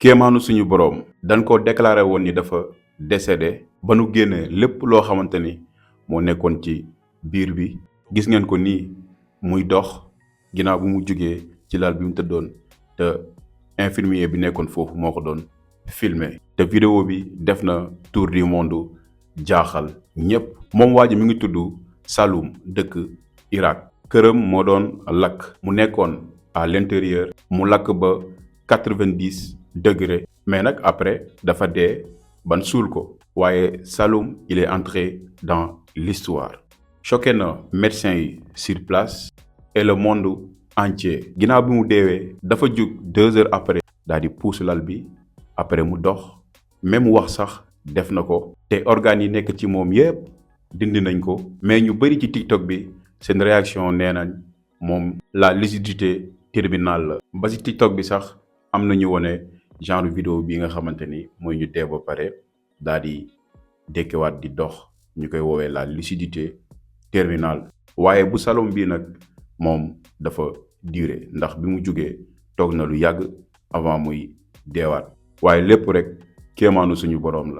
kéemaanu suñu boroom dañ ko déclaré woon ni dafa décédé ba nu génne lépp loo xamante ni moo nekkoon ci biir bi gis ngeen ko nii muy dox ginnaaw bi mu jugee ci lal bi mu tëddoon te infirmier bi nekkoon foofu moo ko doon filmer te vidéo bi def na tour du monde jaaxal ñépp. moom waa ji mi ngi tudd Saloum dëkk Irak. këram moo doon lakk mu nekkoon à l'intérieur mu lakk ba 90 degrés mais nag après dafa dee ban suul ko waaye Saloum il est entré dans l'histoire choqué na médecins yi sur place et le monde entier. ginnaaw bi mu deewee dafa jug 2 heures après daal di puus lal bi après mu dox même wax sax def na ko te organes yi nekk ci moom yépp dindi nañ ko mais ñu bari ci TikTok bi seen réaction nee nañ moom la lucidité terminale la. ba ci TikTok bi sax am na ñu wone genre vidéo bi nga xamante ni mooy ñu dee ba pare daal di dekkewaat di dox ñu koy woowee la lucidité terminale. waaye bu Saloum bii nag moom dafa duré ndax bi mu jugee toog na lu yàgg avant muy deewaat waaye lépp rek kéemaanu suñu boroom la.